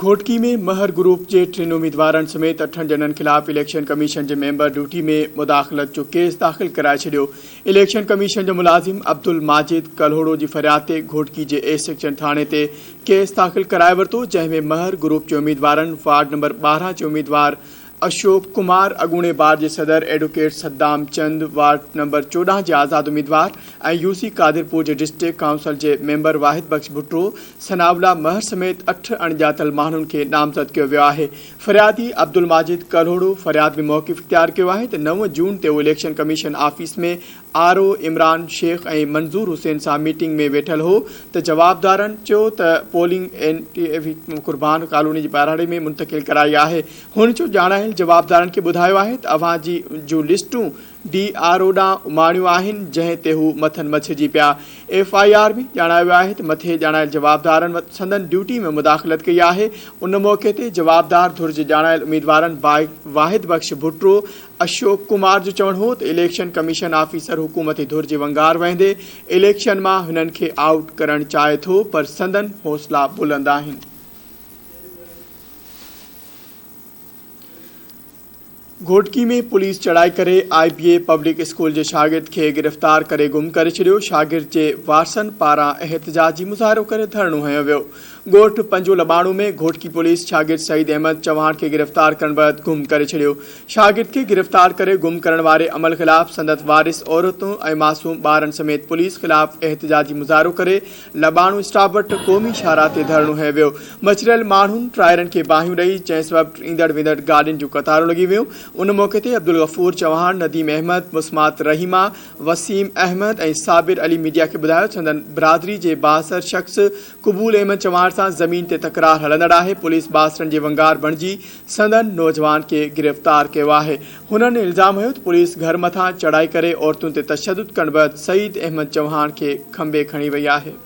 گهوٽڪي ۾ مهر group جي ٽن اميدوارن سميت اٺن ڄڻن خلاف اليڪشن ڪميشن جي ميمبر ڊيوٽي ۾ مداخلت جو ڪيس داخل ڪرائي ڇڏيو. اليڪشن ڪميشن جو ملازم عبدالماجد ڪلهوڙو جي فرياد تي گهوٽڪي جي اي سيڪشن ٿاڻي تي ڪيس داخل ڪرائي ورتو جنهن ۾ مهر گروپ جي اميدوارن وارڊ نمبر 12 جي اميدوار اشوڪ ڪمار، اڳوڻي بار جي صدر ايڊووڪيٽ صدام چند، وارڊ نمبر 14 جي آزاد اميدوار ۽ يو سي قادرپور جي ڊسٽرڪٽ ڪائونسل جي ميمبر واحد بخش ڀٽو، ثناء الله مهر سميت اٺ اڻڄاتل ماڻهن کي نامزد ڪيو ويو آهي. فريادي عبدالماجد ڪلهوڙو فرياد ۾ موقف اختيار ڪيو آهي ته 9 جون تي هو election commission office ۾ R O Imran Shaikh ۽ Manzoor Hussain سان ميٽنگ ۾ ويٺل هو ته جوابدارن چيو ته polling N T V Qurban colony جي ٻهراڙي ۾ منتقل ڪرائي آهي. هن چيو ڄاڻايل جوابدارن کي ٻڌايو آهي ته اوهان جي جون لسٽون ڊي آر او ڏانهن اماڻيون آهن جنهن تي هو مٿن مڇرجي پيا. ايف I R ۾ ڄاڻايو ويو آهي ته مٿي ڄاڻايل جوابدارن سندن ڊيوٽي ۾ مداخلت ڪئي آهي ان موقعي تي جوابدار ڌر جي ڄاڻايل اميدوارن واحد بخش ڀٽو اشوڪ ڪمار جو چوڻ هو ته اليڪشن ڪميشن آفيسر حڪومتي ڌر جي ونگار وهندي اليڪشن مان هنن کي آئوٽ ڪرڻ چاهي ٿو پر سندن حوصلا بلند آهن. گهوٽڪي ۾ پوليس چڙهائي ڪري آء بي اي پبلڪ اسڪول جي شاگرد کي گرفتار ڪري گم ڪري ڇڏيو، شاگرد جي وارثن پاران احتجاجي مظاهرو ڪري ڌرڻو هنيو ويو. ڳوٺ پنجو لٻاڻو ۾ گهوٽڪي پوليس شاگرد سعيد احمد چوهاڻ کي گرفتار ڪرڻ بعد گم ڪري ڇڏيو. شاگرد کي گرفتار ڪري گم ڪرڻ واري عمل خلاف سندس وارث عورتون ۽ معصوم ٻارن سميت پوليس خلاف احتجاجي مظاهرو ڪري لٻاڻو اسٽاپ وٽ قومي شاهراهه تي ڌرڻو هنيو ويو. مڇريل ماڻهن ٽائرن کي باهيون ڏئي جنهن سبب ايندڙ ويندڙ گاڏين جون قطارون لڳي ويون. ان موقعي تي عبدالغفور چوهاڻ، نديم احمد، مسمات رحيمه، وسيم احمد ۽ صابر علي ميڊيا کي ٻڌايو ته سندن برادري جي بااثر شخص قبول احمد چوهاڻ سان زمين تي تڪرار هلندڙ آهي، پوليس بااثرن جي ونگار بڻجي سندن نوجوان کي گرفتار ڪيو آهي. هنن الزام هنيو ته پوليس گهر مٿان چڙهائي ڪري عورتن تي تشدد ڪرڻ بعد سعيد احمد چوهاڻ کي کنڀي کڻي وئي آهي.